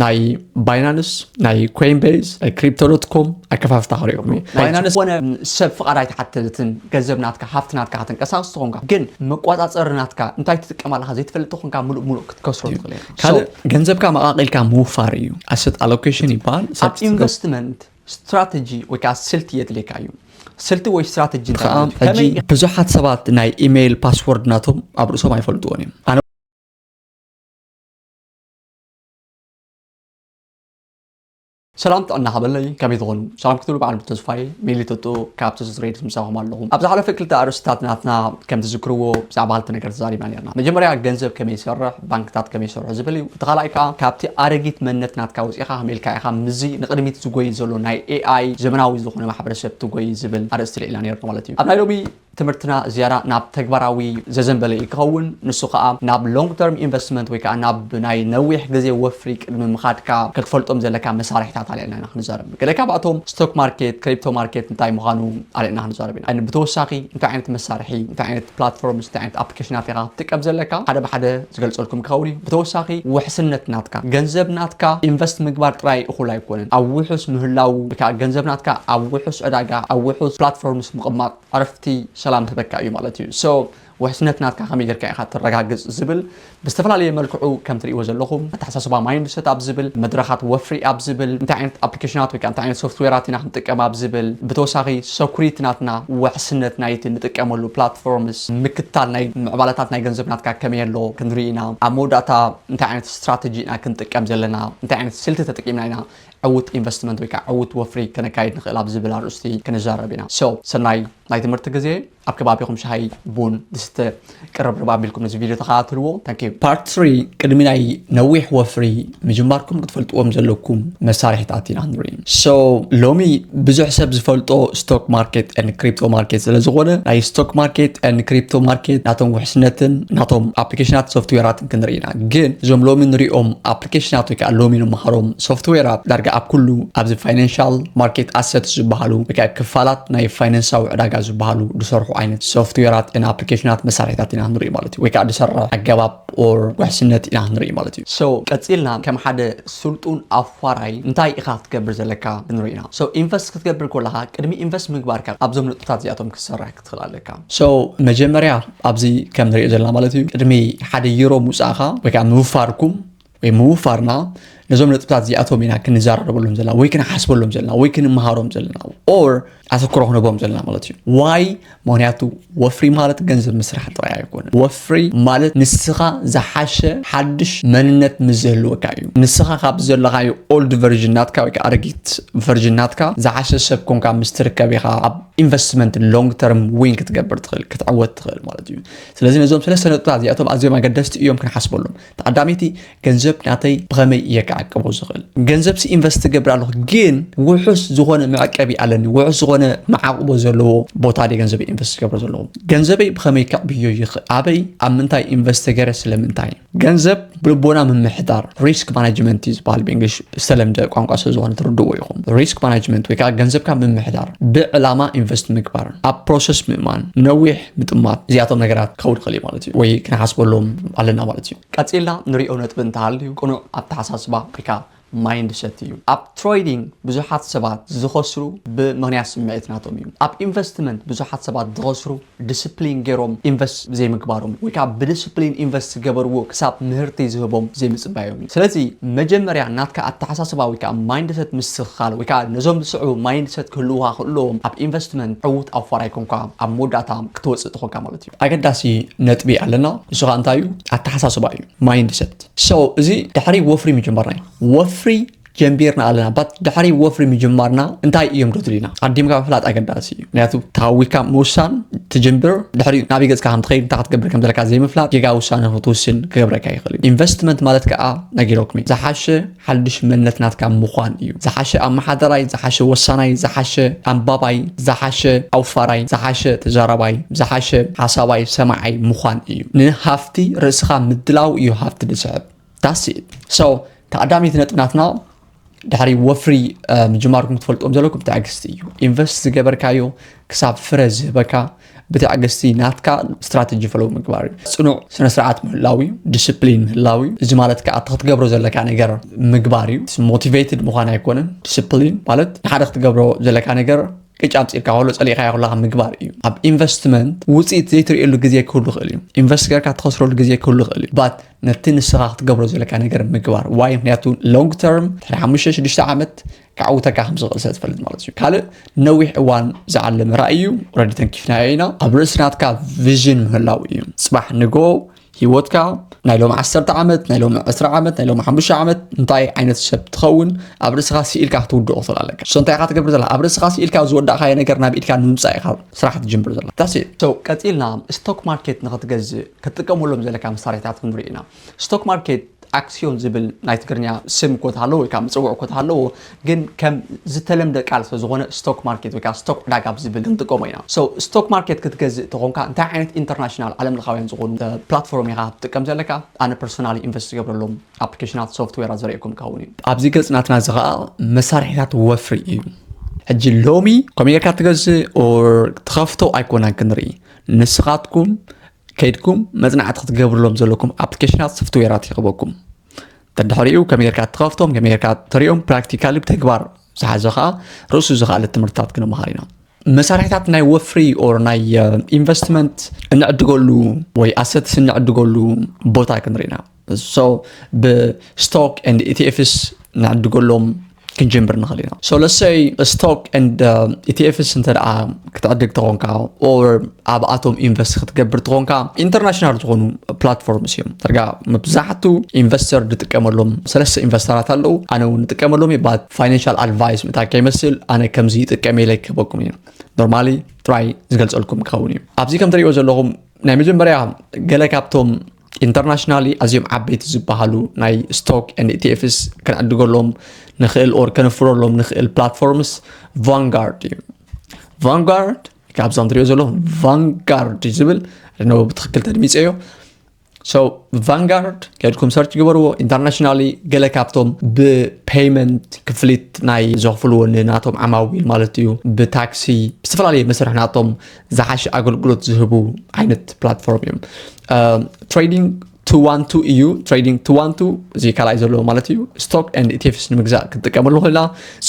ናይ ባይናንስ፣ ናይ ኮይንቤዝ፣ ናይ ክሪፕቶ ዶት ኮም ኣከፋፍታ ክሪኦም እዩ። ናይ ባይናንስ ዝኾነ ሰብ ፍቓድ ኣይትሓትትን። ገንዘብ ናትካ፣ ሃፍቲ ናትካ ከተንቀሳቕስ ትኾንካ፣ ግን መቋፃፀሪ ናትካ እንታይ ትጥቀም ኣለካ ዘይትፈልጥ ተኾንካ፣ ሙሉእ ሙሉእ ክትከስሮ ትኽእል ኢኻ። ካልእ ገንዘብካ መቓቒልካ ምውፋር እዩ። ኣሰት ኣሎኬሽን ይበሃል። ኣብ ኢንቨስትመንት ስትራተጂ ወይ ከዓ ስልቲ የድልየካ እዩ። ስልቲ ወይ ስትራተጂ እንታይ ከዓ ማለት እዩ? ሕጂ ከመይ ብዙሓት ሰባት ናይ ኢሜይል ፓስወርድ ናቶም ኣብ ርእሶም ኣይፈልጥዎን እዮም። ኣነ ሰላም ጥዕና ሃበለይ፣ ከመይ ትኾኑ? ሰላም ክትብሉ በዓል ተስፋዬ ሚሊ ተጥኡ ካብ ተስፋ ትሬድስ ምሳኹም ኣለኹ። ኣብ ዝሓለፈ ክልተ ኣርእስትታት ናትና ከም ትዝክርዎ ብዛዕባ ክልተ ነገር ተዛሪብና ነርና። መጀመርያ ገንዘብ ከመይ ይሰርሕ፣ ባንክታት ከመይ ይሰርሑ ዝብል እዩ። እቲ ካልኣይ ከዓ ካብቲ ኣረጊት መንነት ናትካ ወፂኻ ከመይ ኢልካ ኢኻ ምስዚ ንቕድሚት ዝጎይ ዘሎ ናይ ኤኣይ ዘመናዊ ዝኾነ ማሕበረሰብ ትጎይ ዝብል ኣርእስቲ ልዒልና ነርና ማለት እዩ። ኣብ ናይ ሎሚ ትምህርትና ዝያዳ ናብ ተግባራዊ ዘዘንበለ እዩ ክኸውን። ንሱ ከዓ ናብ ሎንግ ተርም ኢንቨስትመንት ወይ ከዓ ናብ ናይ ነዊሕ ግዜ ወፍሪ ቅድሚ ምኻድካ ክትፈልጦም ዘለካ መሳርሕታት ኣልዕልና ኢና ክንዛረብ። ገለ ካብኣቶም ስቶክ ማርኬት፣ ክሪፕቶ ማርኬት እንታይ ምዃኑ ኣልዕልና ክንዛረብ ኢና። ብተወሳኺ እንታይ ዓይነት መሳርሒ፣ እንታይ ዓይነት ፕላትፎርምስ፣ እንታይ ዓይነት ኣፕሊኬሽናት ኢኻ ክትጥቀም ዘለካ ሓደ ብሓደ ዝገልፀልኩም ክኸውን እዩ። ብተወሳኺ ውሕስነት ናትካ፣ ገንዘብ ናትካ ኢንቨስት ምግባር ጥራይ እኹል ኣይኮነን። ኣብ ውሑስ ምህላው ወይ ከዓ ገንዘብ ናትካ ኣብ ውሑስ ዕዳጋ፣ ኣብ ውሑስ ፕላትፎርምስ ምቕማጥ ዕረፍቲ ሰላም ህበካ እዩ ማለት እዩ። So ውሕስነት ናትካ ከመይ ጌርካ ኢኻ ተረጋግጽ ዝብል ብዝተፈላለየ መልክዑ ከም ትርእይዎ ዘለኹም ኣተሓሳስባ ማይንድ ሰት ኣብ ዝብል መድረኻት ወፍሪ ኣብ ዝብል እንታይ ዓይነት ኣፕሊኬሽናት ወይ ከዓ እንታይ ዓይነት ሶፍትዌራት ኢና ክንጥቀም ኣብ ዝብል ብተወሳኺ ሰኩሪቲ ናትና ውሕስነት ናይቲ ንጥቀመሉ ፕላትፎርምስ ምክታል ናይ ምዕባለታት ናይ ገንዘብ ናትካ ከመይ ኣሎ ክንርኢ ኢና። ኣብ መወዳእታ እንታይ ዓይነት ስትራተጂ ኢና ክንጥቀም ዘለና፣ እንታይ ዓይነት ስልቲ ተጠቂምና ኢና ዕውት ኢንቨስትመንት ወይ ከዓ ዕውት ወፍሪ ከነካይድ ንኽእል ኣብ ዝብል ኣርእስቲ ክንዛረብ ኢና። So ሰናይ ናይ ትምህርቲ ግዜ። ኣብ ከባቢኹም ሻሂ ቡን ዝስተ ቅርብርብ ኣቢልኩም ነዚ ቪድዮ ተኸታተልዎ። Thank you። ፓርት ትሪ ቅድሚ ናይ ነዊሕ ወፍሪ ምጅማርኩም ክትፈልጥዎም ዘለኩም መሳርሒታት ኢና ንርኢ። So ሎሚ ብዙሕ ሰብ ዝፈልጦ ስቶክ ማርኬት ን ክሪፕቶ ማርኬት ስለ ዝኾነ ናይ ስቶክ ማርኬት ን ክሪፕቶ ማርኬት ናቶም ውሕስነትን ናቶም ኣፕሊኬሽናት ሶፍትዌራትን ክንርኢ ኢና። ግን እዞም ሎሚ ንሪኦም ኣፕሊኬሽናት ወይ ከዓ ሎሚ ንመሃሮም ሶፍትዌራት ዳርጋ ኣብ ኩሉ ኣብዚ ፋይናንሻል ማርኬት ኣሰት ዝበሃሉ ወይ ከዓ ክፋላት ናይ ፋይናንሳዊ ዕዳጋ ዝበሃሉ ዝሰርሑ ዓይነት ሶፍትዌራት ን ኣፕሊኬሽናት መሳርሒታት ኢና ንርኢ ማለት እዩ። ወይ ከዓ ዝሰርሕ ኣገባብ ኦር ውሕስነት ኢና ንርኢ ማለት እዩ። So ቀፂልና ከም ሓደ ስልጡን ኣፋራይ እንታይ ኢኻ ክትገብር ዘለካ ክንርኢ ኢና። So ኢንቨስት ክትገብር ከለኻ ቅድሚ ኢንቨስት ምግባርካ ኣብዞም ነጥብታት እዚኣቶም ክትሰርሕ ክትኽእል ኣለካ። So መጀመርያ ኣብዚ ከም ንሪኦ ዘለና ማለት እዩ ቅድሚ ሓደ ዩሮ ምውፃእኻ ወይ ከዓ ምውፋርኩም ወይ ምውፋርና ነዞም ነጥብታት እዚኣቶም ኢና ክንዘራረበሎም ዘለና ወይ ክንሓስበሎም ዘለና ወይ ክንመሃሮም ዘለና ኦር ኣተኩሮ ክንህቦም ዘለና ማለት እዩ። ዋይ? ምክንያቱ ወፍሪ ማለት ገንዘብ ምስራሕ ጥራይ ኣይኮነን። ወፍሪ ማለት ንስኻ ዝሓሸ ሓድሽ መንነት ምስ ዝህልወካ እዩ። ንስኻ ካብ ዘለኻዮ ኦልድ ቨርዥን ናትካ ወይ ከዓ ኣረጊት ቨርዥን ናትካ ዝሓሸ ሰብ ኮንካ ምስ ትርከብ ኢኻ ኣብ ኢንቨስትመንት ሎንግ ተርም ዊን ክትገብር ትኽእል ክትዕወት ትኽእል ማለት እዩ። ስለዚ ነዞም ሰለስተ ነጥብታት እዚኣቶም ኣዝዮም ኣገደስቲ እዮም ክንሓስበሎም። ተቐዳሚቲ ገንዘብ ናተይ ብኸመይ እየ ክዓቅቦ ዝኽእል? ገንዘብ ኢንቨስት ትገብር ኣለኹ ግን ውሑስ ዝኾነ መዕቀቢ ኣለኒ፣ ውሑስ ዝኾነ መዓቕቦ ዘለዎ ቦታ ደ ገንዘብ ኢንቨስት ዝገብሮ ዘለኹ? ገንዘበይ ብኸመይ ከዕብዮ ይኽእል? ኣበይ ኣብ ምንታይ ኢንቨስት ገረ ስለምንታይ? ገንዘብ ብልቦና ምምሕዳር ሪስክ ማናጅመንት እዩ ዝበሃል ብእንግሊሽ ዝተለምደ ቋንቋ ስለ ዝኾነ ትርድዎ ኢኹም። ሪስክ ማናጅመንት ወይ ከዓ ገንዘብካ ምምሕዳር ብዕላማ ኢንቨስት ምግባር ኣብ ፕሮሰስ ምእማን ነዊሕ ምጥማት እዚኣቶም ነገራት ክኸውን ይኽእል እዩ ማለት እዩ ወይ ክንሓስበሎም ኣለና ማለት እዩ። ቀፂልና ንሪኦ ነጥቢ እንተሃልዩ ቅኑዕ ኣተሓሳስባ ወይ ከዓ ማይንድሰት እዩ። ኣብ ትሬዲንግ ብዙሓት ሰባት ዝኸስሩ ብምኽንያት ስምዒት ናቶም እዩ። ኣብ ኢንቨስትመንት ብዙሓት ሰባት ዝኸስሩ ዲስፕሊን ገይሮም ኢንቨስት ዘይምግባሮም ወይ ከዓ ብዲስፕሊን ኢንቨስት ዝገበርዎ ክሳብ ምህርቲ ዝህቦም ዘይምፅባዮም እዩ። ስለዚ መጀመርያ ናትካ ኣተሓሳስባ ወይ ከዓ ማይንድሰት ምስትኽኻል ወይ ከዓ ነዞም ዝስዕቡ ማይንድሰት ክህልውካ ክእለዎም ኣብ ኢንቨስትመንት ዕዉት ኣፋራይ ኮንካ ኣብ መወዳእታ ክትወፅእ ትኾንካ ማለት እዩ። ኣገዳሲ ነጥቢ ኣለና። ንሱ ከዓ እንታይ እዩ? ኣተሓሳስባ እዩ። ማይንድሰት። So እዚ ድሕሪ ወፍሪ ምጅማርና እዩ። ወፍሪ ጀምቢርና ኣለና ባት ድሕሪ ወፍሪ ምጅማርና እንታይ እዮም ዶ ትልዩና ኣዲምካ ምፍላጥ ኣገዳሲ እዩ። ምክንያቱ ተሃዊካ ምውሳን ትጅምብር ድሕሪ ናበይ ገፅካ ከም ትኸይድ እንታይ ክትገብር ከም ዘለካ ዘይምፍላጥ ጌጋ ውሳነ ክትውስን ክገብረካ ይኽእል እዩ። ኢንቨስትመንት ማለት ከዓ ነጊረኩም ዝሓሸ ሓድሽ መንነት ናትካ ምዃን እዩ። ዝሓሸ ኣመሓደራይ፣ ዝሓሸ ወሳናይ፣ ዝሓሸ ኣንባባይ፣ ዝሓሸ ኣውፋራይ፣ ዝሓሸ ተዛራባይ፣ ዝሓሸ ሓሳባይ ሰማዓይ ምዃን እዩ። ንሃፍቲ ርእስኻ ምድላው እዩ ሃፍቲ ዝስሕብ። ዳስ ኢት። So ተቐዳሚት ነጥቢ ናትና ድሕሪ ወፍሪ ምጅማርኩም ክትፈልጥዎም ዘለኩም ትዕግስቲ እዩ። ኢንቨስት ዝገበርካዮ ክሳብ ፍረ ዝህበካ ብትዕግስቲ ናትካ ስትራተጂ ፈለው ምግባር እዩ። ጽኑዕ ስነ ስርዓት ምህላው እዩ። ዲስፕሊን ምህላው እዩ። እዚ ማለት ከዓ እቲ ክትገብሮ ዘለካ ነገር ምግባር እዩ። ሞቲቬትድ ምዃን ኣይኮነን። ዲስፕሊን ማለት ንሓደ ክትገብሮ ዘለካ ነገር ቅጫ ኣምፂእልካ ከሎ ፀሊእካዮ ከለካ ምግባር እዩ። ኣብ ኢንቨስትመንት ውፅኢት ዘይትርእየሉ ግዜ ክህሉ ይኽእል እዩ። ኢንቨስት ጌርካ ትኸስረሉ ግዜ ክህሉ ይኽእል እዩ። ባት ነቲ ንስኻ ክትገብሮ ዘለካ ነገር ምግባር ዋይ ምክንያቱ ሎንግ ተርም ድሕሪ ሓሙሽተ ሽዱሽተ ዓመት ክዓውተካ ከም ዝኽእል ስለ ትፈልጥ ማለት እዩ። ካልእ ነዊሕ እዋን ዝዓለመ ራእይ እዩ። ረዲ ተንኪፍናዮ ኢና። ኣብ ርእሲ ናትካ ቪዥን ምህላው እዩ። ፅባሕ ንጎ ህይወትካ ናይ ሎም ዓሰርተ ዓመት ናይ ሎም ዕስራ ዓመት ናይ ሎም ሓሙሽተ ዓመት እንታይ ዓይነት ሰብ ትኸውን ኣብ ርእስኻ ስኢልካ ክትውድኦ ትኽእል ኣለካ። So እንታይ ኢኻ ትገብር ዘላ ኣብ ርእስኻ ስኢልካ ዝወዳእካዮ ነገር ናብ ኢድካ ንምምፃእ ኢኻ ስራሕ ትጅምር ዘላ። That's it። So ቀፂልና ስቶክ ማርኬት ንክትገዝእ ክትጥቀመሎም ዘለካ መሳርሒታት ክንርኢ ኢና። ስቶክ ማርኬት ኣክሲዮን ዝብል ናይ ትግርኛ ስም እኮ ተሃለዎ ወይ ከዓ ምፅውዕ እኮ ተሃለዎ፣ ግን ከም ዝተለምደ ቃል ስለ ዝኾነ ስቶክ ማርኬት ወይ ከዓ ስቶክ ዕዳጋ ብዝብል ክንጥቀሞ ኢና። So ስቶክ ማርኬት ክትገዝእ ተኾንካ እንታይ ዓይነት ኢንተርናሽናል ዓለም ለኻውያን ዝኾኑ ፕላትፎርም ኢኻ ትጥቀም ዘለካ? ኣነ ፐርሶናሊ ኢንቨስት ዝገብረሎም ኣፕሊኬሽናት ሶፍትዌራት ዘርእየኩም ክኸውን እዩ። ኣብዚ ገጽ ናትና እዚ ኸዓ መሳርሒታት ወፍሪ እዩ። ሕጂ ሎሚ ከመይ ጌርካ ትገዝእ ኦር ትኸፍቶ ኣይኮናን ክንርኢ። ንስኻትኩም ከይድኩም መጽናዕቲ ክትገብርሎም ዘለኩም ኣፕሊኬሽናት ሶፍትዌራት ይኽበኩም። ተድሕሪኡ ከመይ ጌርካ ትኸፍቶም ከመይ ጌርካ ትሪኦም ፕራክቲካሊ ብተግባር ዝሓዘ ኸዓ ርእሱ ዝኸኣለ ትምህርትታት ክንመሃር ኢና። መሳርሒታት ናይ ወፍሪ ኦር ናይ ኢንቨስትመንት እንዕድገሉ ወይ ኣሰትስ እንዕድገሉ ቦታ ክንርኢና። So ብስቶክ ኤንድ ኢቲኤፍስ ንዕድገሎም ክንጀምር ንኽእል ኢና። So let's say ስቶክ ኤንድ ኢቲኤፍስ እንተ ደኣ ክትዕድግ ተኾንካ ኦር ኣብኣቶም ኢንቨስት ክትገብር ተኾንካ ኢንተርናሽናል ዝኾኑ ፕላትፎርምስ እዮም። ዳርጋ መብዛሕቱ ኢንቨስተር ዝጥቀመሎም ሰለስተ ኢንቨስተራት ኣለዉ። ኣነ እውን እጥቀመሎም እየ። ባት ፋይናንሻል ኣድቫይስ ምእታ ከይመስል ኣነ ከምዚ ይጥቀም ኢለ ክህበኩም እዩ። ኖርማሊ ጥራይ ዝገልጸልኩም ክኸውን እዩ። ኣብዚ ከም ትሪእዎ ዘለኹም ናይ መጀመርያ ገለ ካብቶም ኢንተርናሽናሊ ኣዝዮም ዓበይቲ ዝበሃሉ ናይ ስቶክ ኤንድ ኢቲኤፍስ ከነዕድገሎም ንኽእል ኦር ከነፍረሎም ንኽእል ፕላትፎርምስ ቫንጋርድ እዩ። ቫንጋርድ ካብዞም ትሪኦ ዘለኹም ቫንጋርድ እዩ ዝብል ነው ብትኽክል ተድሚፀዮ። So ቫንጋርድ ከድኩም ሰርች ግበርዎ። ኢንተርናሽናሊ ገለ ካብቶም ብፔይመንት ክፍሊት ናይ ዘኽፍልዎ ንናቶም ዓማዊል ማለት እዩ ብታክሲ ብዝተፈላለየ መስርሕ ናቶም ዝሓሸ ኣገልግሎት ዝህቡ ዓይነት ፕላትፎርም እዮም። ትሬዲንግ ቱ ዋን ቱ እዩ። ትሬዲንግ ቱ ዋን ቱ እዚ ካልኣይ ዘለዎ ማለት እዩ። ስቶክ ኤንድ ኢቲኤፍስ ንምግዛእ ክትጥቀመሉ ክእላ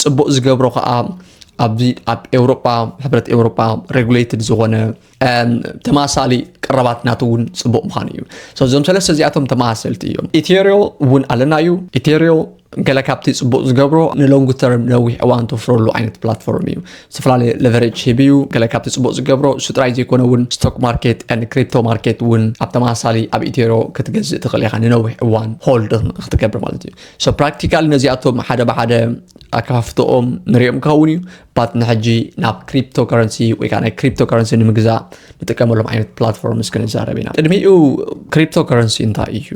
ፅቡቅ ዝገብሮ ከዓ ኣብዚ ኣብ ኤውሮጳ ሕብረት ኤውሮጳ ሬጉሌትድ ዝኾነ ተመሳሳሊ ቀረባት ናቱ እውን ፅቡቅ ምዃኑ እዩ። እዞም ሰለስተ እዚኣቶም ተመሳሰልቲ እዮም። ኢቴሪዮ እውን ኣለና እዩ። ኢቴሪዮ ገለ ካብቲ ፅቡቅ ዝገብሮ ንሎንግ ተርም ነዊሕ እዋን ተፍረሉ ዓይነት ፕላትፎርም እዩ። ዝተፈላለየ ለቨሬጅ ሂብ እዩ። ገለ ካብቲ ፅቡቅ ዝገብሮ እሱ ጥራይ ዘይኮነ እውን ስቶክ ማርኬት ን ክሪፕቶ ማርኬት እውን ኣብ ተመሳሳሊ ኣብ ኢቴሪዮ ክትገዝእ ትኽእል ኢኻ ንነዊሕ እዋን ሆልድ ክትገብር ማለት እዩ። ፕራክቲካል ነዚኣቶም ሓደ ብሓደ ኣከፋፍተኦም ንሪኦም ክኸውን እዩ። ባት ንሕጂ ናብ ክሪፕቶ ከረንሲ ወይ ከዓ ናይ ክሪፕቶ ከረንሲ ንምግዛእ ንጥቀመሎም ዓይነት ፕላትፎርምስ ክንዛረብ ኢና። ቅድሚኡ ክሪፕቶ ከረንሲ እንታይ እዩ?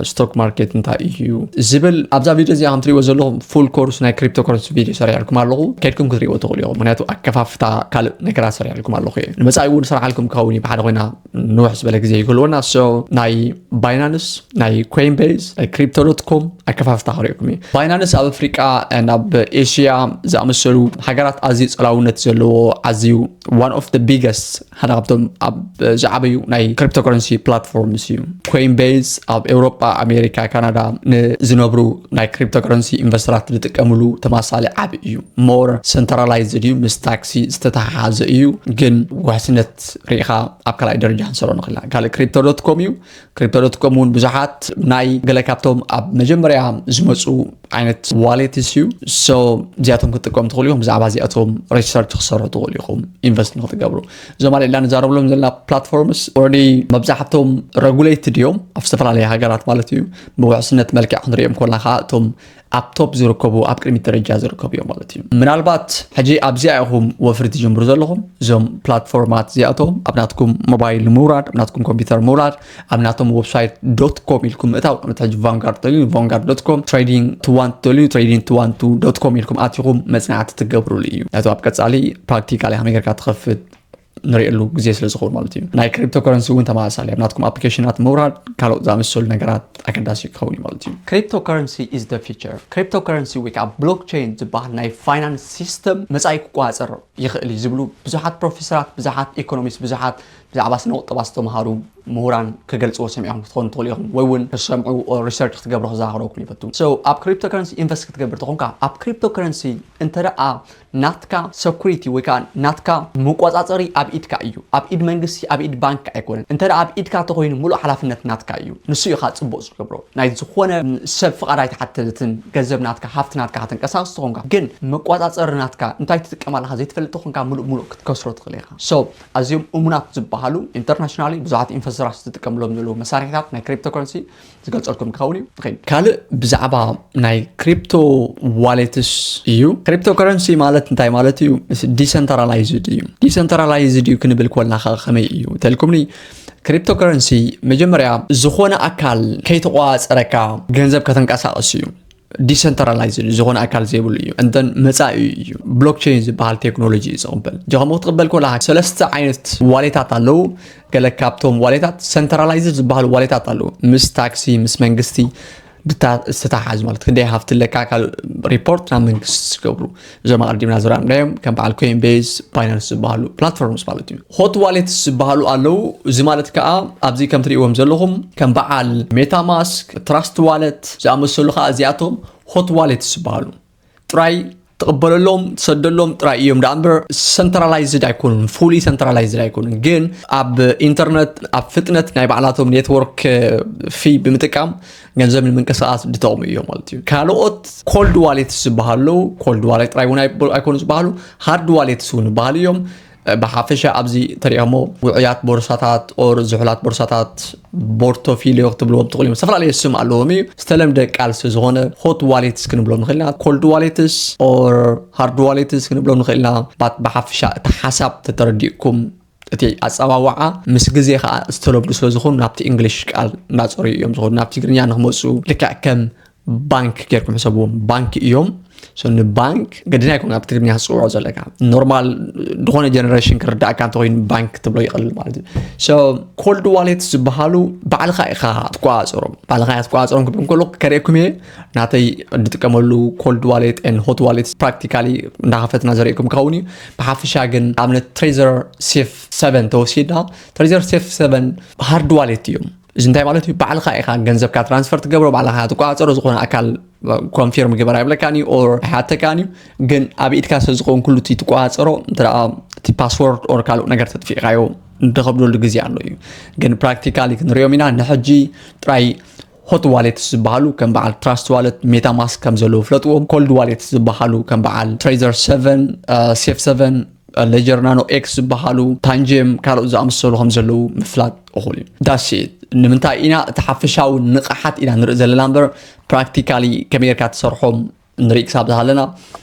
ስቶክ ማርኬት እንታይ እዩ? ዝብል ኣብዛ ቪድዮ እዚኣ ከም ትሪእዎ ዘለኹም ፉል ኮርስ ናይ ክሪፕቶ ከረንሲ ቪድዮ ሰሪሐልኩም ኣለኹ። ከድኩም ክትሪእዎ ትኽእሉ ኢኹም። ምክንያቱ ኣከፋፍታ ካልእ ነገራት ሰሪሐልኩም ኣለኹ እየ። ንመጻኢ እውን ሰራሓልኩም ክኸውን እዩ። ብሓደ ኮይና ንውሕ ዝበለ ግዜ ይክልወና። So ናይ ባይናንስ ናይ ኮይንቤዝ ናይ ክሪፕቶ ዶት ኮም ኣከፋፍታ ክሪእኩም እዩ። ባይናንስ ኣብ ኣፍሪቃ ናብ ኤሽያ ዝኣመሰሉ ሃገራት ኣዝዩ ጸላውነት ዘለዎ ኣዝዩ one of the biggest ሓደ ካብቶም ኣብ ዝዓበዩ ናይ ክሪፕቶከረንሲ ፕላትፎርምስ እዩ። ኮይንቤዝ ኣብ ኤውሮጳ ኣሜሪካ ካናዳ ንዝነብሩ ናይ ክሪፕቶከረንሲ ኢንቨስተራት ዝጥቀምሉ ተመሳሳሊ ዓብ እዩ። ሞር ሰንትራላይዝድ እዩ ምስ ታክሲ ዝተተሓሓዘ እዩ። ግን ውሕስነት ርኢኻ ኣብ ካልኣይ ደረጃ ክንሰሮ ንኽእልና ካልእ ክሪፕቶ ዶት ኮም እዩ። ክሪፕቶ ዶት ኮም እውን ብዙሓት ናይ ገለ ካብቶም ኣብ መጀመርያ ዝመፁ ዓይነት ዋሌትስ እዩ። So እዚኣቶም ክትጥቀሙ ትኽእሉ ኢኹም። ብዛዕባ እዚኣቶም ሪሰርች ክሰርሑ ትኽእሉ ኢኹም ኢንቨስት ንክትገብሩ። እዞም ኣለ ኢልና ንዛረብሎም ዘለና ፕላትፎርምስ ኦረዲ መብዛሕቶም ረጉሌትድ እዮም ኣብ ዝተፈላለየ ሃገራት ማለት እዩ። ብውሕስነት መልክዕ ክንሪኦም ኮልና ከዓ እቶም ኣብ ቶፕ ዝርከቡ ኣብ ቅድሚት ደረጃ ዝርከቡ እዮም ማለት እዩ። ምናልባት ሕጂ ኣብዚኣ ኢኹም ወፍሪ ትጀምሩ ዘለኹም። እዞም ፕላትፎርማት እዚኣቶም ኣብ ናትኩም ሞባይል ንምውራድ ኣብ ናትኩም ኮምፒውተር ምውራድ ኣብ ናቶም ዌብሳይት ዶት ኮም ኢልኩም ምእታው። ንኣብነት ሕጂ ቫንጋርድ ተልዩ ቫንጋርድ ዶት ኮም ትሬዲንግ ቱ ዋን ቱ ተልዩ ትሬዲንግ ቱ ዋን ቱ ዶት ኮም ኢልኩም ኣቲኹም መፅናዕቲ ትገብሩሉ እዩ። ናቱ ኣብ ቀፃሊ ፕራክቲካሊ ከመይ ጌርካ ትኸፍት ንሪእሉ ግዜ ስለ ዝኸውን ማለት እዩ። ናይ cryptocurrency እውን ተመሳሳሊ ኣብ ናትኩም application ት ምውራድ ካልኦት ዝኣመሰሉ ነገራት ኣገዳሲ ክኸውን እዩ ማለት እዩ። Cryptocurrency is the future። Cryptocurrency ወይ ከዓ blockchain ዝበሃል ናይ finance system መጻኢ ክቆጻጸር ይኽእል እዩ ዝብሉ ብዙሓት ፕሮፌሰራት፣ ብዙሓት economist፣ ብዙሓት ብዛዕባ ስነ ቁጠባ ዝተምሃሩ ምሁራን ክገልጽዎ ሰሚዕኩም ክትኾኑ ትኽእሉ ኢኹም፣ ወይ እውን ክትሰምዑ or research ክትገብሩ ክዘኻኽረኩም ይፈቱ። So ኣብ cryptocurrency invest ክትገብር ተኾንካ፣ ኣብ cryptocurrency እንተ ደኣ ናትካ security ወይ ከዓ ናትካ መቆጻጸሪ ኣብ ኢድካ እዩ። ኣብ ኢድ መንግስቲ፣ ኣብ ኢድ ባንክ ኣይኮነን። እንተ ደኣ ኣብ ኢድካ ተኾይኑ፣ ሙሉእ ሓላፍነት ናትካ እዩ። ንሱ ኢኻ ጽቡቕ ዝገብሮ። ናይ ዝኾነ ሰብ ፍቓድ ኣይትሓትትን። ገንዘብ ናትካ፣ ሃፍቲ ናትካ ከተንቀሳቕስ ተኾንካ፣ ግን መቆጻጸሪ ናትካ እንታይ ትጥቀም ኣለኻ ዘይትፈልጥ ተኾንካ፣ ሙሉእ ሙሉእ ክትከስሮ ትኽእል ኢኻ። So ኣዝዮም እሙናት ዝበሃሉ፣ internationally ብዙሓት ኢንቨስተራት ዝጥቀምሎም ዘለዉ መሳርሒታት ናይ cryptocurrency ዝገልጸልኩም ክኸውን እዩ። Okay፣ ካልእ ብዛዕባ ናይ crypto wallets እዩ። Cryptocurrency ማለት እንታይ ማለት እዩ? Decentralized እዩ። Decentralized እዩ ክንብል ኮልና ከ ከመይ እዩ ተልኩምኒ? Cryptocurrency መጀመርያ ዝኾነ ኣካል ከይተቆጻጸረካ ገንዘብ ከተንቀሳቕስ እዩ። Decentralized ዝኾነ ኣካል ዘይብሉ እዩ። And then መጻኢ እዩ። Blockchain ዝበሃል ቴክኖሎጂ እዩ ዝቕበል። ከምኡ ክትቕበል ኮላ ሰለስተ ዓይነት ዋሌታት ኣለዉ። ገለ ካብቶም ዋሌታት centralized ዝበሃሉ ዋሌታት ኣለዉ። ምስ ታክሲ፣ ምስ መንግስቲ ብታ-፣ ዝተተሓሓዙ ማለት ክንደይ ሃፍቲ ኣለካ ካልእ ሪፖርት ናብ መንግስቲ ዝገብሩ። እዞም ኣቐዲምና ዝረኣናዮም ከም በዓል Coinbase፣ Binance ዝበሃሉ platforms ማለት እዩ። Hot wallets ዝበሃሉ ኣለዉ። እዚ ማለት ከዓ ኣብዚ ከም ትርእይዎም ዘለኹም ከም በዓል MetaMask፣ Trust Wallet ዝኣመሰሉ ከዓ እዚኣቶም hot wallets ዝበሃሉ ጥራይ ትቕበለሎም፣ ትሰደሎም ጥራይ እዮም ደኣ እምበር centralized ኣይኮኑን፣ fully centralized ኣይኮኑን። ግን ኣብ ኢንተርነት፣ ኣብ ፍጥነት ናይ ባዕላቶም network fee ብምጥቃም ገንዘብ ንምንቅስቓስ ዝጠቕሙ እዮም ማለት እዩ። ካልኦት cold wallets ዝበሃሉ ኣለዉ። Cold wallet ጥራይ እውን ኣይብ-፣ ኣይኮኑ ዝበሃሉ፣ hard wallets እውን ዝበሃሉ እዮም። ብሓፈሻ ኣብዚ ተሪኦሞ ውዑያት ቦርሳታት or ዝሑላት ቦርሳታት፣ ፖርቶፊልዮ ክትብልዎም ትኽእሉ እዮም። ዝተፈላለየ ስም ኣለዎም እዩ። ዝተለምደ ቃል ስለ ዝኾነ hot wallets ክንብሎም ንኽእል ኢና። Cold wallets or hard wallets ክንብሎም ንኽእል ኢና። ባት ብሓፈሻ እቲ ሓሳብ ተተረዲእኩም፣ እቲ ኣጸዋውዓ ምስ ግዜ ከዓ ዝተለምዱ ስለ ዝኾኑ ናብቲ እንግሊሽ ቃል እናጸረዩ እዮም ዝኾኑ። ናብ ትግርኛ ንክመፁ ልክዕ ከም ባንክ ጌርኩም ሕሰብዎም። ባንክ እዮም። So ንባንክ ግድን ኣይኮነ ኣብ ትግርኛ ክትፅውዖ ዘለካ። ኖርማል ዝኾነ ጀነሬሽን ክርዳእካ እንተኮይኑ ባንክ ትብሎ ይቐልል ማለት እዩ። So cold wallets ዝበሃሉ ባዕልኻ ኢኻ ትቆፃፀሮም። ባዕልኻ ኢኻ ትቆፃፀሮም ክብል እንከሎ ከርእየኩም እየ። ናተይ ዝጥቀመሉ cold wallet and hot wallet practically እንዳኸፈትና ዘርእየኩም ክኸውን እዩ። ብሓፈሻ ግን ኣብነት Trezor Safe seven ተወሲድና፣ Trezor Safe seven hard wallet እዮም። እዚ እንታይ ማለት እዩ? ባዕልኻ ኢኻ ገንዘብካ ትራንስፈር ትገብሮ፣ ባዕልኻ ትቆፃፀሮ፣ ዝኾነ ኣካል ኮንፊርም ግበር ኣይብለካን እዩ or ኣይሓተካን እዩ። ግን ኣብ ኢድካ ስለ ዝኸውን ኩሉ እቲ ትቆፃፀሮ፣ እንተ ደኣ እቲ ፓስወርድ or ካልእ ነገር ተጥፊእካዮ እንደኸብደሉ ግዜ ኣሎ እዩ። ግን ፕራክቲካሊ ክንሪኦም ኢና። ንሕጂ ጥራይ hot wallets ዝበሃሉ ከም በዓል Trust Wallet፣ MetaMask ከም ዘለዉ ፍለጥዎም። Cold wallets ዝበሃሉ ከም በዓል Trezor seven፣ Safe seven፣ Ledger Nano X ዝበሃሉ፣ ታንጀም ካልኦት ዝኣመሰሉ ከም ዘለዉ ምፍላጥ እኹል እዩ። That's it። ንምንታይ ኢና እቲ ሓፈሻዊ ንቕሓት ኢና ንርኢ ዘለና እምበር ፕራክቲካሊ ከመይ ጌርካ ትሰርሖም ንርኢ ክሳብ ዝሃለና፣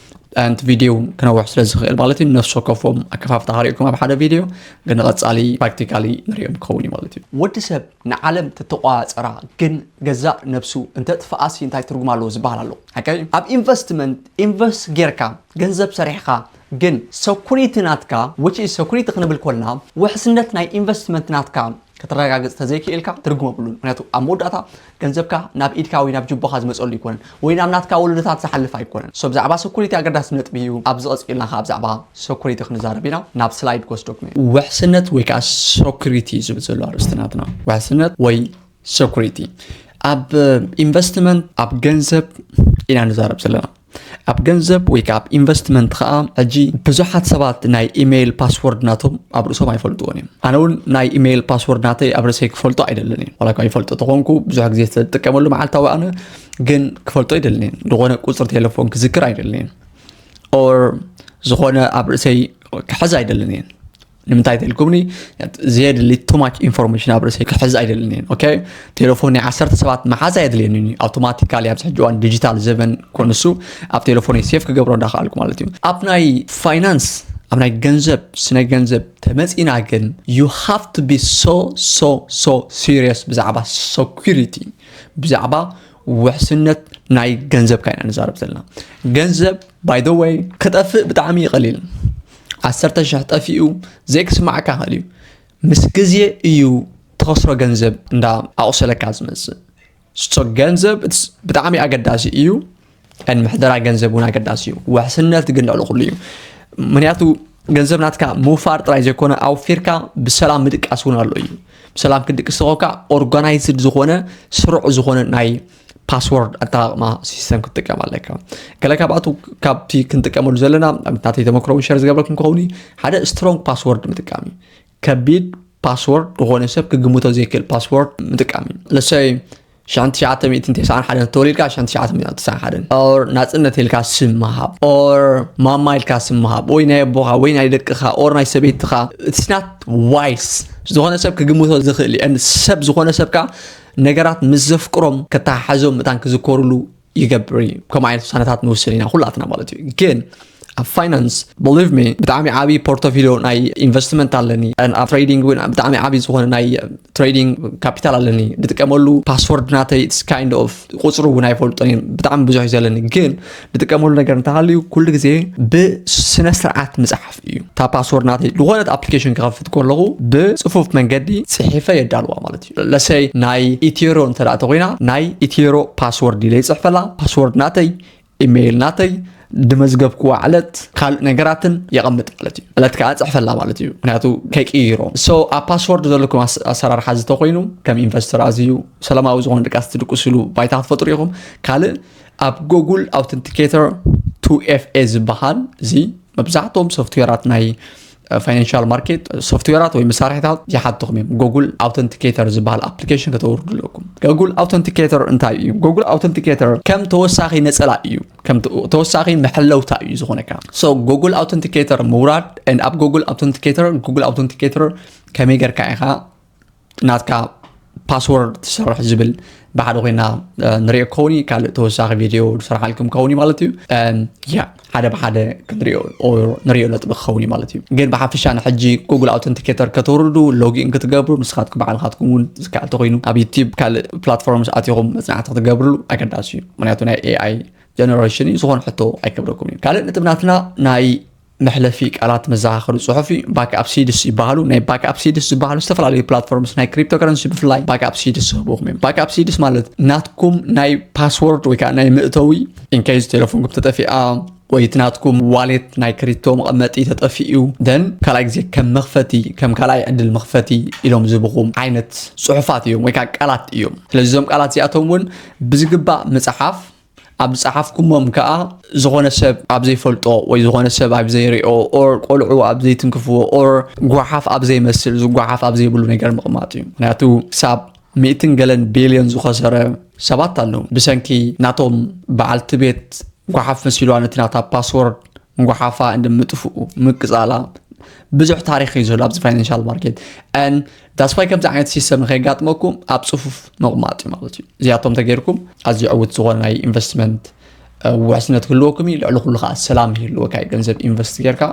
ኣንቲ ቪድዮ ክነውሕ ስለ ዝኽእል ማለት እዩ። ነፍሲ ወከፎም ኣከፋፍታ ከርእየኩም ኣብ ሓደ ቪድዮ፣ ግን ንቐጻሊ ፕራክቲካሊ ንርእዮም ክኸውን እዩ ማለት እዩ። ወዲ ሰብ ንዓለም ተተቋጸራ ግን ገዛእ ነብሱ እንተጥፍኣሲ እንታይ ትርጉም ኣለዎ ዝበሃል ኣሎ። ሓቀይ ኣብ ኢንቨስትመንት ኢንቨስት ጌርካ ገንዘብ ሰሪሕካ ግን ሰኩሪቲ ናትካ፣ which is ሰኩሪቲ ክንብል ኮልና ውሕስነት ናይ ኢንቨስትመንት ናትካ ከተረጋግጽ ተዘይክኢልካ ትርጉም የብሉን። ምክንያቱ ኣብ መወዳእታ ገንዘብካ ናብ ኢድካ ወይ ናብ ጅቦኻ ዝመጸሉ ኣይኮነን፣ ወይ ናብ ናትካ ወለዶታት ዝሓልፍ ኣይኮነን። So ብዛዕባ ሰኩሪቲ ኣገዳሲ ነጥቢ እዩ። ኣብዚ ቀጺልና ከኣ ብዛዕባ ሰኩሪቲ ክንዛረብ ኢና። ናብ ስላይድ ክወስደኩም እየ። ውሕስነት ወይ ከኣ ሰኩሪቲ ዝብል ዘሎ ኣርእስቲ ናትና። ውሕስነት ወይ ሰኩሪቲ ኣብ ኢንቨስትመንት፣ ኣብ ገንዘብ ኢና ንዛረብ ዘለና። ኣብ ገንዘብ ወይ ከዓ ኣብ ኢንቨስትመንት ከዓ ሕጂ ብዙሓት ሰባት ናይ ኢሜይል ፓስወርድ ናቶም ኣብ ርእሶም ኣይፈልጥዎን እዮም። ኣነ እውን ናይ ኢሜይል ፓስወርድ ናተይ ኣብ ርእሰይ ክፈልጦ ኣይደልን እየ። ዋላ እኳ ይፈልጦ ተኾንኩ ብዙሕ ግዜ ዝተጥቀመሉ መዓልታዊ ኣነ ግን ክፈልጦ ኣይደልን እየ። ዝኾነ ቁፅሪ ቴሌፎን ክዝክር ኣይደልን እየ። Or ዝኾነ ኣብ ርእሰይ ክሕዝ ኣይደልን እየ። ንምንታይ ተልኩምኒ? ዘየድሊ too much information ኣብ ርእሰይ ክሕዝ ኣይደልን እየ። ኦኬ፣ ቴሌፎን ናይ ዓሰርተ ሰባት መሓዝ ኣየድልየንን እዩ። ኣውቶማቲካሊ ኣብዚ ሕጂ እዋን ዲጂታል ዘበን ኮንሱ ኣብ ቴሌፎን ሴፍ ክገብሮ እንዳኸኣልኩ ማለት እዩ። ኣብ ናይ ፋይናንስ፣ ኣብ ናይ ገንዘብ፣ ስነ ገንዘብ ተመጺና ግን you have to be so so so serious ብዛዕባ ሰኩሪቲ፣ ብዛዕባ ውሕስነት ናይ ገንዘብካ ኢና ንዛረብ ዘለና። ገንዘብ by the way ክጠፍእ ብጣዕሚ እዩ ቀሊል። ዓሰርተ ሽሕ ጠፊኡ ዘይክስማዕካ ይኽእል እዩ። ምስ ግዜ እዩ ተኸስሮ ገንዘብ እንዳ ኣቑሰለካ ዝመጽእ። ሶ ገንዘብ ብጣዕሚ ኣገዳሲ እዩ። ምሕደራ ገንዘብ እውን ኣገዳሲ እዩ። ውሕስነት ግን ልዕሊ ኩሉ እዩ። ምክንያቱ ገንዘብ ናትካ ምውፋር ጥራይ ዘይኮነ ኣውፊርካ ብሰላም ምድቃስ እውን ኣሎ እዩ። ብሰላም ክትድቅስ ተኾንካ ኦርጋናይዝድ ዝኾነ ስሩዕ ዝኾነ ናይ ፓስወርድ ኣጠቃቕማ ሲስተም ክትጥቀም ኣለካ። ገለ ካብኣቱ ካብቲ ክንጥቀመሉ ዘለና ኣብነት ናተይ ተመክሮ እውን ሸር ዝገብረኩም ከኸውን እዩ። ሓደ ስትሮንግ ፓስወርድ ምጥቃም እዩ። ከቢድ ፓስወርድ ዝኾነ ሰብ ክግምቶ ዘይክእል ፓስወርድ ምጥቃም እዩ። ለሰይ ሽሕን ትሽዓተ ሚእትን ተስዓን ሓደን ተወሊድካ ሽሕን ትሽዓተ ሚእትን ተስዓን ሓደን or ናጽነት ኢልካ ስም ምሃብ or ማማ ኢልካ ስም ምሃብ ወይ ናይ ኣቦኻ ወይ ናይ ደቅኻ or ናይ ሰበይትኻ it's not wise ዝኾነ ሰብ ክግምቶ ዝኽእል እዩ። And ሰብ ዝኾነ ሰብ ከዓ ነገራት ምስ ዘፍቅሮም ከተሓሓዞም መታን ክዝከሩሉ ይገብር እዩ። ከምኡ ዓይነት ውሳነታት ንውስን ኢና ኩላትና ማለት እዩ። ግን ኣብ ፋይናንስ believe me ብጣዕሚ ዓብዪ ፖርቶፊሊዮ ናይ ኢንቨስትመንት ኣለኒ። ኣብ ትሬዲንግ እውን ብጣዕሚ ዓብዪ ዝኾነ ናይ ትሬዲንግ ካፒታል ኣለኒ። ዝጥቀመሉ ፓስወርድ ናተይ it's kind of ቁፅሩ እውን ኣይፈልጦን እየ። ብጣዕሚ ብዙሕ እዩ ዘለኒ። ግን ዝጥቀመሉ ነገር እንተሃልዩ ኩሉ ግዜ ብስነ ስርዓት ምፅሓፍ እዩ። እታ ፓስወርድ ናተይ ዝኾነት ኣፕሊኬሽን ክኸፍት ከለኹ ብፅፉፍ መንገዲ ፅሒፈ የዳልዋ ማለት እዩ። ለሰይ ናይ ኢቴሮ እንተ ተኮይና ናይ ኢቴሮ ፓስወርድ ኢለ ይፅሕፈላ። ፓስወርድ ናተይ፣ ኢሜይል ናተይ፣ ድመዝገብክዋ ዕለት፣ ካልእ ነገራትን የቐምጥ ማለት እዩ። ዕለት ከዓ ፅሕፈላ ማለት እዩ። ምክንያቱ ከይቅይሮ። So ኣብ ፓስወርድ ዘለኩም ኣሰራርሓ ዝተኮይኑ ከም ኢንቨስተር ኣዝዩ ሰላማዊ ዝኾነ ድቃስ ትድቅስሉ ባይታ ክትፈጥሩ ኢኹም። ካልእ ኣብ ጎጉል ኣውተንቲኬተር ቱ ኤፍ ኤ ዝበሃል እዚ መብዛሕትኦም ሶፍትዌራት ናይ ፋይናንሻል ማርኬት ሶፍትዌራት ወይ መሳርሒታት ይሓትኹም እዮም። ጎጉል ኣውተንቲኬተር ዝበሃል ኣፕሊኬሽን ከተውርዱ ኣለኩም። ጎጉል ኣውተንቲኬተር እንታይ እዩ? ጎጉል ኣውተንቲኬተር ከም ተወሳኺ ነፀላ እዩ። ከም ተወሳኺ መሐለውታ እዩ ዝኾነካ። So ጎጉል ኣውተንቲኬተር ምውራድ and ኣብ ጎጉል ኣውተንቲኬተር ጎጉል ኣውተንቲኬተር ከመይ ጌርካ ኢኻ ናትካ ፓስወርድ ትሰርሕ ዝብል ብሓደ ኮይና ንሪኦ ክኸውን እዩ። ካልእ ተወሳኺ ቪድዮ ዝሰርሓልኩም ክኸውን እዩ ማለት እዩ። ያ ሓደ ብሓደ ክንሪኦ ንሪኦ ነጥቢ ክኸውን እዩ ማለት እዩ። ግን ብሓፈሻ ንሕጂ ጉግል ኣውተንቲኬተር ከተውርዱ ሎጊን ክትገብሩ ንስኻትኩም ባዕልኻትኩም እውን ዝከኣል ተኮይኑ ኣብ ዩቲብ ካልእ ፕላትፎርምስ ኣቲኹም መፅናዕቲ ክትገብርሉ ኣገዳሲ እዩ። ምክንያቱ ናይ ኤኣይ ጀነሬሽን እዩ። ዝኾነ ሕቶ ኣይከብደኩም እዩ። ካልእ ነጥብ ናትና ናይ መሕለፊ ቃላት መዘኻኸሪ ጽሑፍ እዩ። ባክኣፕ ሲድስ ይበሃሉ። ናይ ባክኣፕ ሲድስ ዝበሃሉ ዝተፈላለዩ ፕላትፎርምስ ናይ ክሪፕቶከረንሲ ብፍላይ ባክኣፕ ሲድስ ዝህብኹም እዮም። ባክኣፕ ሲድስ ማለት ናትኩም ናይ ፓስወርድ ወይ ከዓ ናይ መእተዊ ኢንኬዝ ቴሌፎንኩም ተጠፊኣ ወይ እቲ ናትኩም ዋሌት ናይ ክሪፕቶ መቐመጢ ተጠፊኡ ደን ካልኣይ ግዜ ከም መኽፈቲ ከም ካልኣይ ዕድል መኽፈቲ ኢሎም ዝህብኹም ዓይነት ጽሑፋት እዮም ወይ ከዓ ቃላት እዮም። ስለዚ እዞም ቃላት እዚኣቶም እውን ብዝግባእ ምፅሓፍ ኣብ ዝፀሓፍኩሞም ከዓ ዝኾነ ሰብ ኣብ ዘይፈልጦ ወይ ዝኾነ ሰብ ኣብ ዘይሪኦ or ቆልዑ ኣብ ዘይትንክፍዎ or ጓሓፍ ኣብ ዘይመስል ዝጓሓፍ ኣብ ዘይብሉ ነገር ምቕማጥ እዩ። ምክንያቱ ክሳብ ሚእትን ገለን ቢልዮን ዝኸሰረ ሰባት ኣለዉ ብሰንኪ ናቶም በዓልቲ ቤት ጓሓፍ መሲልዋ ነቲ ናታ ፓስወርድ ምጉሓፋ እንድምጥፍኡ ምቅፃላ ብዙሕ ታሪክ እዩ ዘሎ ኣብዚ ፋይናንሻል ማርኬት። And that's why ከምዚ ዓይነት ሲስተም ንከይጋጥመኩም ኣብ ፅፉፍ ምቕማጥ እዩ ማለት እዩ። እዚኣቶም ተገይርኩም ኣዝዩ ዕውት ዝኾነ ናይ ኢንቨስትመንት ውሕስነት ክህልወኩም እዩ። ልዕሊ ኩሉ ከዓ ሰላም ይህልወካ እዩ። ገንዘብ ኢንቨስት ጌርካ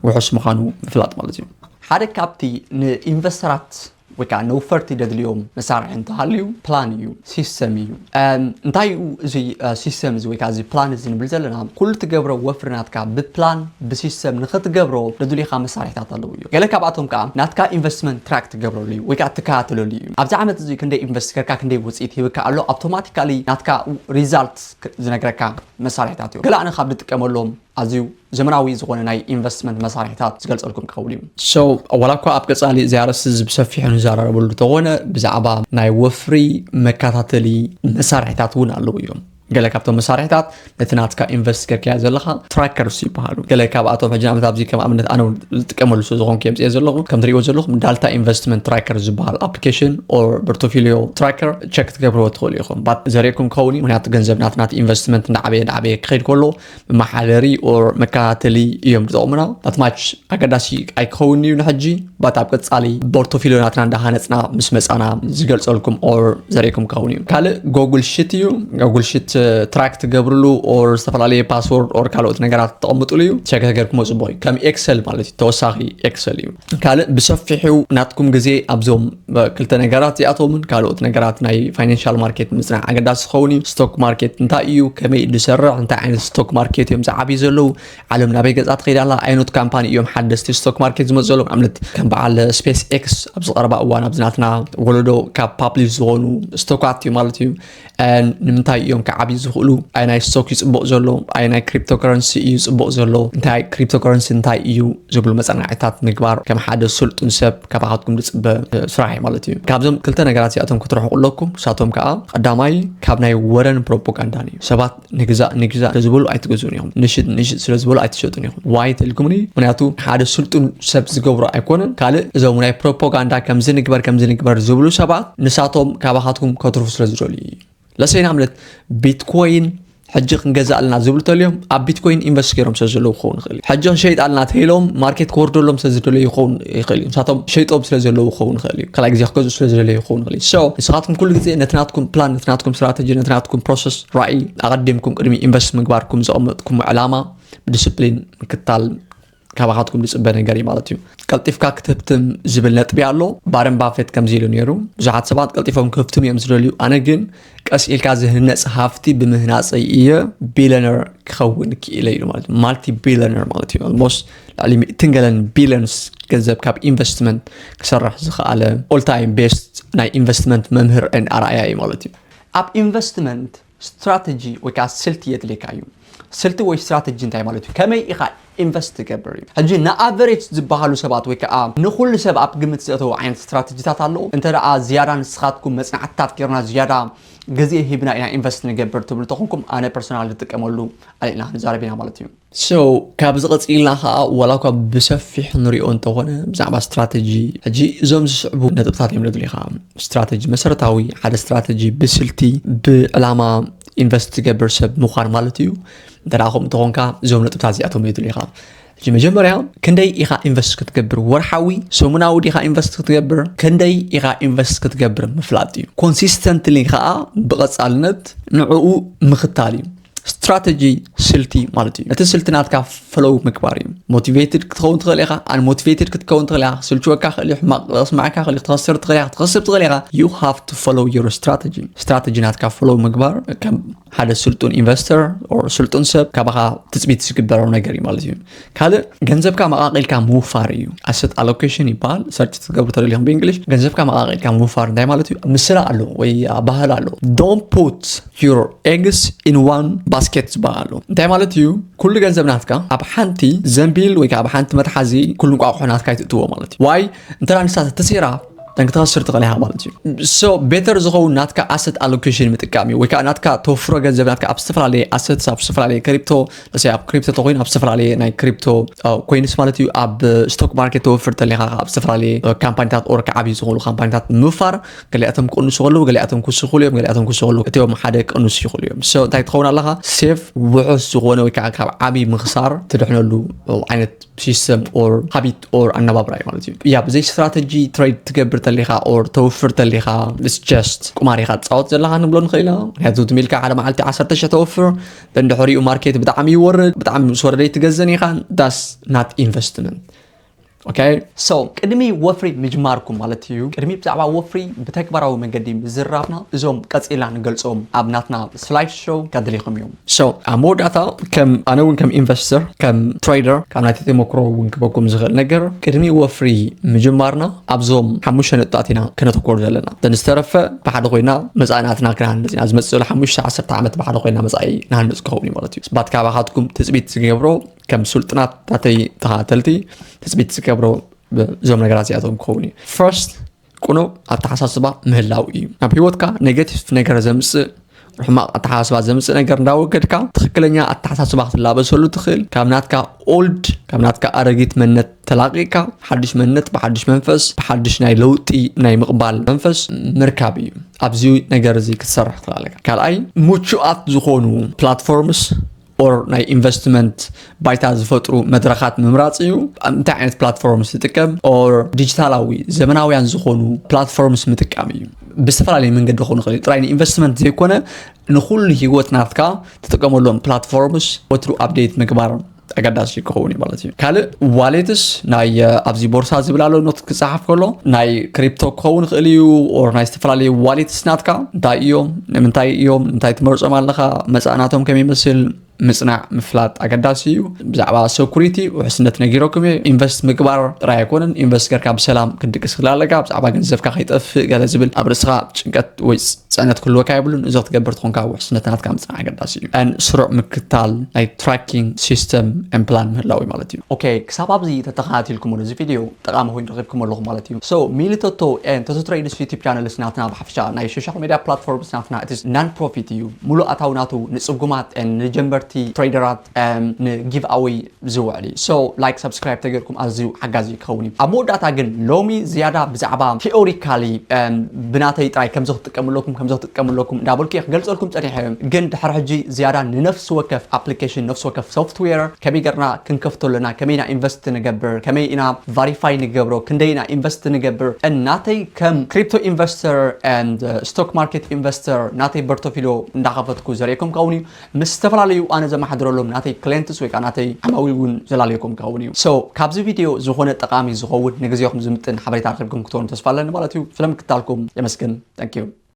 ውሑስ ምዃኑ ምፍላጥ ማለት እዩ። ሓደ ካብቲ ንኢንቨስተራት ወይ ከዓ ነውፈርቲ ደድልዮም መሳርሒ እንተሃልዩ ፕላን እዩ፣ ሲስተም እዩ። እንታይ እዩ እዚ ሲስተም እዚ ወይ ከዓ እዚ ፕላን እዚ ንብል ዘለና? ኩሉ ትገብሮ ወፍሪ ናትካ ብፕላን ብሲስተም ንክትገብሮ ደድልዩካ መሳርሒታት ኣለዉ እዩ። ገለ ካብኣቶም ከዓ ናትካ ኢንቨስትመንት ትራክ ትገብረሉ እዩ ወይ ከዓ ትከታተለሉ እዩ። ኣብዚ ዓመት እዚ ክንደይ ኢንቨስት ገርካ ክንደይ ውፅኢት ሂብካ ኣሎ ኣውቶማቲካሊ ናትካ ሪዛልት ዝነግረካ መሳርሒታት እዮም። ገለ ኣነ ካብ ዝጥቀመሎም ኣዝዩ ዘመናዊ ዝኾነ ናይ ኢንቨስትመንት መሳርሒታት ዝገልፀልኩም ክኸውን እዩ። So ዋላ እኳ ኣብ ቀፃሊ እዚ ኣርእስቲ እዚ ብሰፊሑ ንዘራረበሉ እንተኾነ ብዛዕባ ናይ ወፍሪ መከታተሊ መሳርሒታት እውን ኣለዉ እዮም። ገለ ካብቶም መሳርሒታት ነቲ ናትካ ኢንቨስት ገርካዮ ዘለኻ ትራከርስ ይበሃሉ። ገለ ካብኣቶም ሕጂ ንኣብነት ኣብዚ ከም ኣብነት ኣነ እውን ዝጥቀመሉ ስለ ዝኾንኩ የምፅኦ ዘለኹ። ከም ትሪእዎ ዘለኹም ዳልታ ኢንቨስትመንት ትራከር ዝበሃል ኣፕሊኬሽን or ፖርቶፊሊዮ ትራከር ቸክ ክትገብርዎ ትኽእሉ ኢኹም። ባት ዘርእየኩም ክኸውን እዩ ምክንያቱ ገንዘብ ናትና ኢንቨስትመንት እንዳዓበየ እንዳዓበየ ክኸይድ ከሎ መሓደሪ or መከታተሊ እዮም ዝጠቕሙና። That much ኣገዳሲ ኣይክኸውን እዩ ንሕጂ but ኣብ ቀፃሊ ፖርቶፊሊዮ ናትና እንዳሃነፅና ምስ መፃና ዝገልፀልኩም or ዘርእየኩም ክኸውን እዩ። ካልእ ጎጉል ሽት እዩ። ጎጉል ሽት ትራክ ትገብርሉ or ዝተፈላለየ ፓስወርድ or ካልኦት ነገራት ተቐምጥሉ እዩ። ቸክ ተገርኩሞ ጽቡቕ እዩ። ከም ኤክሰል ማለት እዩ፣ ተወሳኺ ኤክሰል እዩ። ካልእ ብሰፊሑ ናትኩም ግዜ ኣብዞም ክልተ ነገራት እዚኣቶምን ካልኦት ነገራት ናይ ፋይናንሻል ማርኬት ምጽናዕ ኣገዳሲ ክኸውን እዩ። ስቶክ ማርኬት እንታይ እዩ፣ ከመይ እዩ ዝሰርሕ፣ እንታይ ዓይነት ስቶክ ማርኬት እዮም ዝዓብዩ ዘለዉ፣ ዓለም ናበይ ገጻ ትኸይድ ኣላ፣ ኣየኖት ካምፓኒ እዮም ሓደስቲ ስቶክ ማርኬት ዝመጽ ዘለዉ፣ ንኣብነት ከም በዓል ስፔስ ኤክስ ኣብዚ ቀረባ እዋን ኣብዚ ናትና ወለዶ ካብ ፓብሊሽ ዝኾኑ ስቶካት እዩ ማለት እዩ። ንምንታይ እዮም ክዓብዩ ዝኽእሉ፣ ኣየናይ ስቶክ እዩ ጽቡቕ ዘሎ፣ ኣየናይ ክሪፕቶከረንሲ እዩ ጽቡቕ ዘሎ፣ እንታይ ክሪፕቶከረንሲ እንታይ እዩ ዝብሉ መጸናዕታት ምግባር ከም ሓደ ስልጡን ሰብ ካባኻትኩም ዝጽበ ስራሕ እዩ ማለት እዩ። ካብዞም ክልተ ነገራት እዚኣቶም ክትርሕቁ ኣለኩም። ንሳቶም ከዓ ቀዳማይ ካብ ናይ ወረን ፕሮፓጋንዳን እዩ። ሰባት ንግዛእ ንግዛእ ስለዝበሉ ኣይትገዝኡን ኢኹም፣ ንሽጥ ንሽጥ ስለዝበሉ ኣይትሸጡን ኢኹም። ዋይ ተልኩምኒ? ምክንያቱ ሓደ ስልጡን ሰብ ዝገብሮ ኣይኮነን። ካልእ እዞም ናይ ፕሮፓጋንዳ ከምዚ ንግበር ከምዚ ንግበር ዝብሉ ሰባት ንሳቶም ካባኻትኩም ከትርፉ ስለዝደልዩ እዩ። ለሰይ ንኣብነት ቢትኮይን ሕጂ ክንገዛ ኣለና ዝብሉ ተልዮም ኣብ ቢትኮይን ኢንቨስት ገይሮም ስለ ዘለዉ ክኸውን ይኽእል እዩ። ሕጂ ክንሸይጥ ኣለና ተይሎም ማርኬት ክወርደሎም ስለ ዝደለዩ ክኸውን ይኽእል እዩ። ንሳቶም ሸይጦም ስለ ዘለዉ ክኸውን ይኽእል እዩ። ካልኣይ ግዜ ክገዝኡ ስለ ዝደለዩ ክኸውን ይኽእል እዩ። So ንስኻትኩም ኩሉ ግዜ ነቲ ናትኩም ፕላን፣ ነቲ ናትኩም ስትራተጂ፣ ነቲ ናትኩም ፕሮሰስ፣ ራእይ ኣቐዲምኩም ቅድሚ ኢንቨስት ምግባርኩም ዘቐመጥኩም ዕላማ ብዲስፕሊን ምክታል ካባኻትኩም ዝጽበ ነገር እዩ ማለት እዩ። ቀልጢፍካ ክትህብትም ዝብል ነጥቢ ኣሎ። ባረን ባፌት ከምዚ ኢሉ ነይሩ፣ ብዙሓት ሰባት ቀልጢፎም ክህብትሙ እዮም ዝደልዩ፣ ኣነ ግን ቀስ ኢልካ ዝህነጽ ሃፍቲ ብምህናጸይ እየ ቢለነር ክኸውን ክኢለ ኢሉ ማለት እዩ። ማልቲ ቢለነር ማለት እዩ። ኦልሞስት ልዕሊ ሚእትን ገለን ቢለንስ ገንዘብ ካብ ኢንቨስትመንት ክሰርሕ ዝኸኣለ ኦል ታይም ቤስት ናይ ኢንቨስትመንት መምህር ን ኣርኣያ እዩ ማለት እዩ። ኣብ ኢንቨስትመንት ስትራተጂ ወይ ከዓ ስልቲ የድልየካ እዩ። ስልቲ ወይ ስትራተጂ እንታይ ማለት እዩ? ከመይ ኢኻ ኢንቨስት ትገብር እዩ። ሕጂ ንኣቨሬጅ ዝበሃሉ ሰባት ወይ ከዓ ንኩሉ ሰብ ኣብ ግምት ዘእተው ዓይነት ስትራተጂታት ኣለዉ። እንተ ደኣ ዝያዳ ንስኻትኩም መጽናዕትታት ጌርና ዝያዳ ግዜ ሂብና ኢና ኢንቨስት ንገብር ትብሉ ተኾንኩም ኣነ ፐርሶናል ዝጥቀመሉ ኣሊዕና ክንዛረብ ኢና ማለት እዩ። So ካብዚ ቀፂልና ከዓ ዋላ እኳ ብሰፊሕ ንሪኦ እንተኾነ ብዛዕባ ስትራተጂ ሕጂ እዞም ዝስዕቡ ነጥብታት እዮም ዘድልኻ። ስትራተጂ መሰረታዊ ሓደ ስትራተጂ ብስልቲ ብዕላማ ኢንቨስት ትገብር ሰብ ምዃን ማለት እዩ። እንተ ደኣ ከምኡ እንተኾንካ እዞም ነጥብታት እዚኣቶም የድልኻ። ሕጂ መጀመርያ ክንደይ ኢኻ ኢንቨስት ክትገብር፣ ወርሓዊ ሰሙናዊ ዲኻ ኢንቨስት ክትገብር፣ ክንደይ ኢኻ ኢንቨስት ክትገብር ምፍላጥ እዩ። ኮንሲስተንትሊ ከዓ ብቐጻልነት ንዕኡ ምኽታል እዩ። ስትራተጂ ስልቲ ማለት እዩ። እቲ ስልቲ ናትካ ፈሎው ምግባር እዩ። ሞቲቬትድ ክትኸውን ትኽእል ኢኻ፣ ኣን ሞቲቬትድ ክትከውን ትኽእል ኢኻ፣ ስልችወካ ክእል እዩ፣ ሕማቕ ስማዕካ ክእል እዩ፣ ክትኸስር ትኽእል ኢኻ፣ ክትኸስብ ትኽእል ኢኻ። You have to follow your strategy። ስትራተጂ ናትካ ፈሎው ምግባር ከም ሓደ ስልጡን ኢንቨስተር or ስልጡን ሰብ ካባኻ ትጽቢት ዝግበረው ነገር እዩ ማለት እዩ። ካልእ ገንዘብካ መቓቒልካ ምውፋር እዩ። ኣሰት ኣሎኬሽን ይበሃል። ሰርች ትገብሩ ተደሊኹም ብእንግሊሽ ገንዘብካ መቓቒልካ ምውፋር እንታይ ማለት እዩ? ምስላ ኣሎ ወይ ኣባህል ኣሎ። Don't put your eggs in one basket ዝበሃል ኣሎ። እንታይ ማለት እዩ? ኩሉ ገንዘብ ናትካ ኣብ ሓንቲ ዘንቢል ወይ ከዓ ኣብ ሓንቲ መትሓዚ ኩሉ እንቋቑሖ ናትካ ይትእትዎ ማለት እዩ። ዋይ እንተ ንሳ ተሲራ ክትኸስር ትኽእል ኢኻ ማለት እዩ። So ቤተር ዝኸውን ናትካ ኣሰት ኣሎኬሽን ምጥቃም እዩ። ወይ ከዓ ናትካ ተወፍሮ ገንዘብ ናትካ ኣብ ዝተፈላለየ ኣሰት ኣብ ዝተፈላለየ ክሪፕቶ ለሰ ኣብ ክሪፕቶ ተኮይኑ ኣብ ዝተፈላለየ ናይ ክሪፕቶ ኮይንስ ማለት እዩ። ኣብ ስቶክ ማርኬት ተወፍር ተለካ ኣብ ዝተፈላለየ ካምፓኒታት ኦር ከዓብዩ ዝኾኑ ካምፓኒታት ምፋር ገሊኣቶም ክቅንሱ ከለዉ ገሊኣቶም ክስኹሉ እዮም፣ ገሊኣቶም ክስኹሉ እቲኦም ሓደ ክቅንሱ ይኽእሉ እዮም። So እንታይ ትኸውን ኣለኻ? ሴፍ ውሑስ ዝኾነ ወይ ከዓ ካብ ዓብዪ ምኽሳር ትድሕነሉ ዓይነት ሲስተም ኦር ሃቢት ኦር ኣነባብራ እዩ ማለት እዩ። ያ ብዘይ ስትራተጂ ትሬድ ትገብር ተሊኻ ኦር ተውፍር ተሊኻ it's just ቁማር ኢኻ ትፃወት ዘለኻ ንብሎ ንኽእል ኢና። ምክንያቱ ትም ኢልካ ሓደ መዓልቲ ዓሰርተ ሽሕ ተውፍር እንድሕሪኡ ማርኬት ብጣዕሚ ይወርድ፣ ብጣዕሚ ምስ ወረደ ይትገዘን ኢኻ። That's not investment. Okay? So ቅድሚ ወፍሪ ምጅማርኩም ማለት እዩ፣ ቅድሚ ብዛዕባ ወፍሪ ብተግባራዊ መንገዲ ምዝራብና እዞም ቀፂልና ንገልፆም ኣብ ናትና ስላይድ ሾው ከድልይኹም እዮም። So ኣብ መወዳእታ ከም ኣነ እውን ከም ኢንቨስተር ከም ትሬደር ካብ ናይቲ ተመክሮ እውን ክበኩም ዝኽእል ነገር ቅድሚ ወፍሪ ምጅማርና ኣብዞም ሓሙሽተ ነጥብታት ኢና ክነተኮር ዘለና። እተን ዝተረፈ ብሓደ ኮይና መፃኢ ናትና ክነሃንፅ ኢና። ዝመፅእ ዘሎ ሓሙሽተ ዓሰርተ ዓመት ብሓደ ኮይና መፃኢ ንሃንፅ ክኸውን እዩ ማለት እዩ። ስባት ካባኻትኩም ትፅቢት ዝገብሮ ከም ስልጡናት ናተይ ተኸታተልቲ ትፅቢት ዝገብሮ እዞም ነገራት እዚኣቶም ክኸውን እዩ። ፈርስት ቅኑዕ ኣተሓሳስባ ምህላው እዩ። ናብ ህይወትካ ኔጋቲቭ ነገር ዘምፅእ ሕማቕ ኣተሓሳስባ ዘምፅእ ነገር እንዳወገድካ ትኽክለኛ ኣተሓሳስባ ክትላበሰሉ ትኽእል። ካብ ናትካ ኦልድ ካብ ናትካ ኣረጊት መንነት ተላቂቕካ ሓድሽ መንነት ብሓድሽ መንፈስ ብሓድሽ ናይ ለውጢ ናይ ምቕባል መንፈስ ምርካብ እዩ። ኣብዚ ነገር እዚ ክትሰርሕ ትኽእል ኣለካ። ካልኣይ ምቹኣት ዝኾኑ ፕላትፎርምስ ኦር ናይ ኢንቨስትመንት ባይታ ዝፈጥሩ መድረኻት ምምራፅ እዩ። እንታይ ዓይነት ፕላትፎርምስ ትጥቀም ኦር ዲጂታላዊ ዘመናውያን ዝኾኑ ፕላትፎርምስ ምጥቃም እዩ። ብዝተፈላለየ መንገዲ ክኾኑ ይኽእል እዩ። ጥራይ ንኢንቨስትመንት ዘይኮነ ንኩሉ ህይወት ናትካ ትጥቀመሎም ፕላትፎርምስ ወትሩ ኣፕዴት ምግባር ኣገዳሲ ክኸውን እዩ ማለት እዩ። ካልእ ዋሌትስ ናይ ኣብዚ ቦርሳ ዝብል ኣሎ ኖት ክፀሓፍ ከሎ ናይ ክሪፕቶ ክኸውን ይኽእል እዩ ኦር ናይ ዝተፈላለዩ ዋሌትስ ናትካ እንታይ እዮም ንምንታይ እዮም እንታይ ትመርፆም ኣለኻ መፃእ ናቶም ከመይ ይመስል ምፅናዕ ምፍላጥ ኣገዳሲ እዩ። ብዛዕባ ሰኩሪቲ ውሕስነት ነጊረኩም እየ። ኢንቨስት ምግባር ጥራይ ኣይኮነን። ኢንቨስት ገርካ ብሰላም ክንድቅስ ክእል ኣለካ። ብዛዕባ ገንዘብካ ከይጠፍእ ገለ ዝብል ኣብ ርእስኻ ጭንቀት ወይ ፅዕነት ክህልወካ የብሉን። እዚ ክትገብር ትኾንካ ውሕስነት ናትካ ምፅናዕ ኣገዳሲ እዩ። ን ስሩዕ ምክታል ናይ ትራኪንግ ሲስተም ን ፕላን ምህላው እዩ ማለት እዩ። ኦኬ፣ ክሳብ ኣብዚ ተተኸታቲልኩም እዚ ቪድዮ ጠቃሚ ኮይኑ ረኺብኩም ኣለኹም ማለት እዩ። So ሚሊቶቶ ን ቶቶ ትሬድስ ዩቲብ ቻነልስ ናትና ብሓፈሻ ናይ ሶሻል ሚዲያ ፕላትፎርምስ ናትና እቲ ናን ፕሮፊት እዩ። ሙሉእ ኣታዊ ናቱ ንፅጉማት ን ንጀመርቲ ትሬደራት ን ጊቭ ኣወይ ዝውዕል እዩ። So ላይክ ሳብስክራይብ ተገርኩም ኣዝዩ ሓጋዚ ክኸውን እዩ። ኣብ መወዳእታ ግን ሎሚ ዝያዳ ብዛዕባ ቲኦሪካሊ ብናተይ ጥራይ ከምዚ ክትጥቀሙ ኣለኩም ከምዚ ክትጥቀሙ ኣለኩም እንዳበልኩ እየ ክገልፀልኩም ፀኒሐ። ግን ድሕሪ ሕጂ ዝያዳ ንነፍሲ ወከፍ ኣፕሊኬሽን ነፍሲ ወከፍ ሶፍትዌር ከመይ ገርና ክንከፍቶ ኣለና ከመይ ኢና ኢንቨስት ንገብር ከመይ ኢና ቫሪፋይ ንገብሮ ክንደይ ኢና ኢንቨስት ንገብር ናተይ ከም ክሪፕቶ ኢንቨስተር ን ስቶክ ማርኬት ኢንቨስተር ናተይ በርቶፊሎ እንዳኸፈትኩ ዘርእኩም ከውን እዩ። ምስ ዝተፈላለዩ ኣነ ዘመሓድረሎም ናተይ ክሌንትስ ወይ ከዓ ናተይ ዓማዊል እውን ዘላለየኩም ክኸውን እዩ። So ካብዚ ቪድዮ ዝኾነ ጠቃሚ ዝኸውን ንግዜኹም ዝምጥን ሓበሬታ ረኪብኩም ክትኾኑ ተስፋ ኣለኒ ማለት እዩ። ስለምክታልኩም የመስግን። Thank you።